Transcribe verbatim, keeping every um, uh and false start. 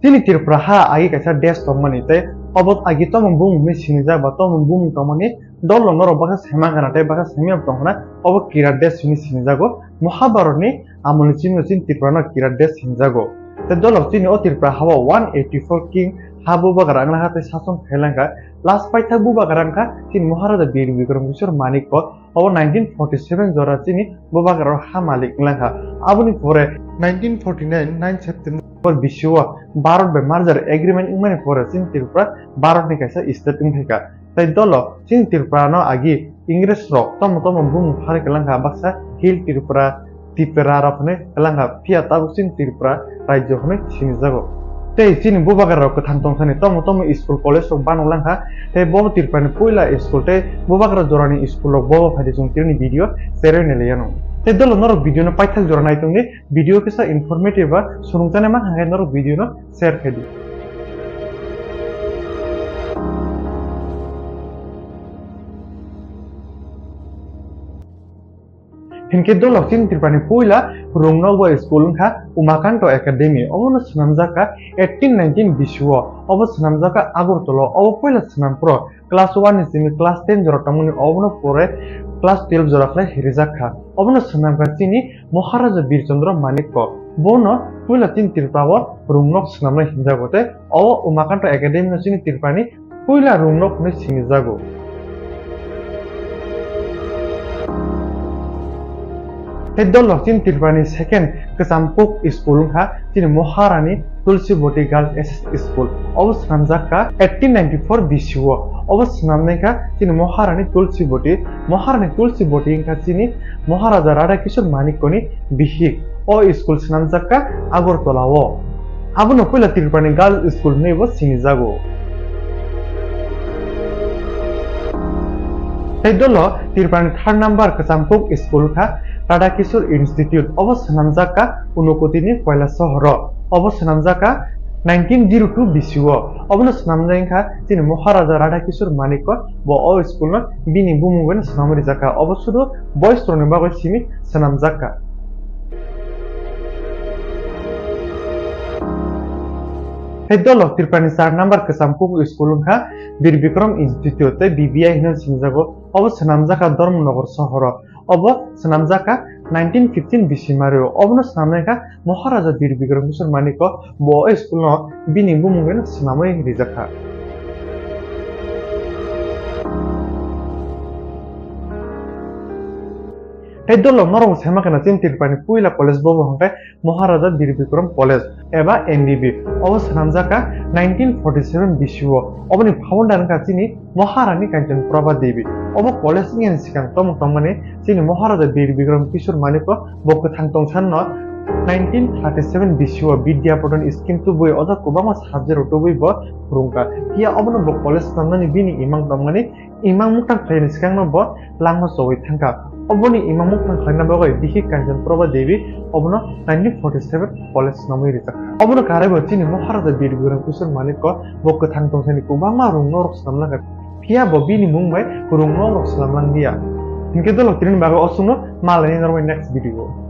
Chini Tripura ha agi kaisa desh tongmani tei obo agi tomon bumung hinwi sinijak ba tomon bumung tongmani dol rok norok baksa saiman gana tei baksa saimya tong khna obo Kirat desh hinwi sinijago. Mahabharatni amolni chini chini Tripura no Kirat desh hinjago. Tei dol rok chini o Tripura ha o one eighty four king ha bubagra wnglaha tei sason khailangkha. Last paithak bubagra wngkha chini Maharaja Bir Bikram Kishore Manikya. Obo nineteen forty seven jora chini bubagra ha malik wnglankha. Aboni pore nineteen forty nine nine September bisio Bharat bai merger agreement wngmani pore chini Tripura Bharatni kaisa state wngphaikha. Tei dolo chini Tripura no agi Ingres rok tomo tomo bumung pharwi kwlangkha, baksa Hill Tripura, Tipra rok hinwi kwlangkha, phiya tabuk chini Tripura rajyo hinwi sinijago. Tei chini bubagra rok kwthang tongthani tomo tomo school college rok bano langkha, tei bo Tripura ni puila school tei bubagra jorani school rok bo phaidi chwng tini video share ni liyano. Tei dolo norok video no paithak jora nai tongdi, video kisa informative ba swrwngjaknai ma hangkhe norok video no share khaidi. Hinkhe dolo chini Tripura ni puila rwngnokbo school wngkha Umakanto Academy, obono swnamjakha eighteen nineteen bisio, obo swnamjakha Agartala, obo puila swnamphuru class one ni simi class ten jora tongmani, obono pore class twelve jora khlai hirijakha. Obono swnamkha chini Maharaja Bir Chandra Manikya, bono puila chini Tripura o rwngnok swnamnai hinjago tei obo Umakanto Academy no chini Tripura ni puila rwngnok hinwi sinijago. Tei dolo chini Tripura ni second kwcham kuk school wngkha chini Maharani Tulsi Boti Girls S S School. Obo swnamjakha eighteen ninety four bisio. Obo swnamnaikha chini Maharani Tulsi Boti. Maharani Tulsi Boti wngkha chini Maharaja Radha Kishore Manikya ni bihik. O school swnamjakha Agartala o. Abono puila Tripura ni girls school hinwi bo sinijago. Tei dolo Tripura ni third number kwcham kuk school kha Radha Kishore Institute. Obo swnamjakha Unakoti ni Kailashahar o. Obo swnamjakha nineteen zero two bisio. Obono swnamjak wngkha chini Maharaja Radha Kishore Manikya, bo o school no bini bumung bai no swnamwi rijakha. Obo sudu boys rokni bagwi simi swnamjakha. Tei dolo Tripura ni char number kwcham kuk school wngkha Bir Bikram Institute tei B B I hinwi sinijago. Obo swnamjakha Dharmanagar sohoro. Obo swnamjakha nineteen fifteen bisi mario. Obono swnamnaikha Maharaja Bir Bikram Kishore Manikya, bo o school no bini bumung bai no swnamwi rijakha. Tei dolo norok saimankha chini Tripura ni puila college bobo hwnkhe Maharaja Bir Bikram College eba M B B. Obo swnamjakha nineteen forty seven bisio. Oboni founder wngkha chini Maharani Kanchan Prabha Devi. Obo college wngya ni swkang tongmung tongmani chini Maharaja Bir Bikram Kishore Manikya bo kwthang tongsanno nineteen thirty seven bisio Vidya Padhan scheme tubui o jaga kwbangma subject rok tubui bo phwrwngkha. Phiya obono bo college swnamnani bini imang tongmani, imang muktang khlaini swkangno bo langma chowui thangkha. Oboni imang muktang khlaina bagwi bihik Kanchan Prabha Devi obono nineteen forty seven college swnamwi rijak. Obono karwi bo chini Maharaja Bir Bikram Kishore Manikya bo kwthang tongthani kwbangma rwngnokrok swnamlangkha. Phiya bo bini mung bai rwngnokrok swnamlangya. Hinkhe dolo tini bagwi oswkno malaini norokni next video.